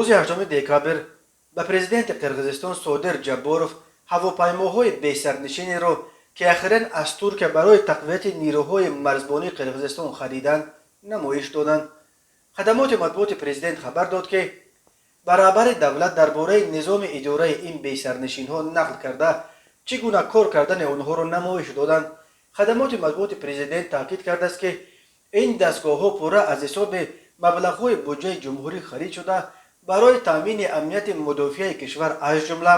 Рӯзи 8 декабр ба президенти Қирғизистон Содир Ҷабборов ҳавопаймоҳои бесарнишинеро, ки ахиран аз Туркия барои тақвияти нирӯҳои марзбонии Қирғизистон хариданд, намоиш доданд. Хадамоти матбуоти президент хабар дод, ки ба раҳбари давлат дар бораи низоми идораи ин бесарнишинҳо нақл карда, чӣ гуна кор кардани онҳоро намоиш доданд. Хадамоти матбуоти президент таъкид кардааст, ки ин дастгоҳҳо пурра аз ҳисоби маблағҳои буҷаи ҷумҳурӣ харид шуда, барои таъмини амнияти мудофиаи кишвар, аз ҷумла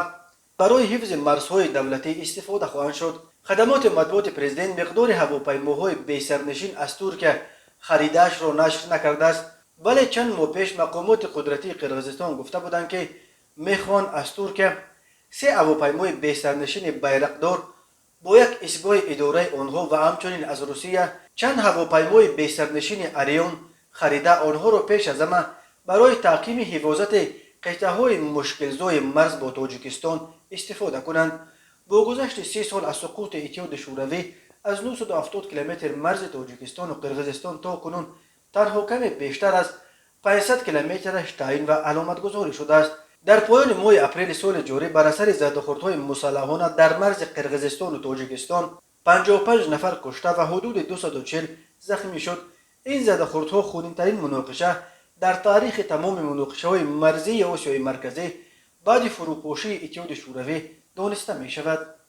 барои ҳифзи марзҳои давлатӣ истифода хоҳанд шуд. Хадамоти матбуоти президент миқдори ҳавопаймоҳои бесарнишин аз Туркия харидаашро нашр накардааст, вале чанд моҳ пеш мақомоти қудратии Қирғизистон гуфта буданд, ки мехоҳанд аз Туркия се ҳавопаймои бесарнишини Байрақдор бо як истгоҳи идораи онҳо ва ҳамчунин аз Русия чанд ҳавопаймои бесарнишини Арион харида, онҳоро пеш аз ҳама барои таҳкими ҳифозати қитъаҳои мушкилзои марз бо Тоҷикистон истифода кунанд. Бо гузашти 30 сол аз суқути Иттиҳоди Шӯравӣ, аз 970 километр марзи Тоҷикистону Қирғизистон то кунун танҳо каме бештар аз 500 километраш таъин ва аломатгузорӣ шудааст. Дар поёни моҳи апрели соли ҷорӣ бар асари задухӯрдҳои мусаллаҳона дар марзи Қирғизистону Тоҷикистон 55 нафар кушта ва ҳудуди 240 захмӣ шуд. Ин задухӯрдҳо хунинтарин муноқиша дар таърихи тамоми муноқишаҳои марзии Осиёи Марказӣ баъди фурӯпошии Иттиҳоди Шӯравӣ дониста мешавад.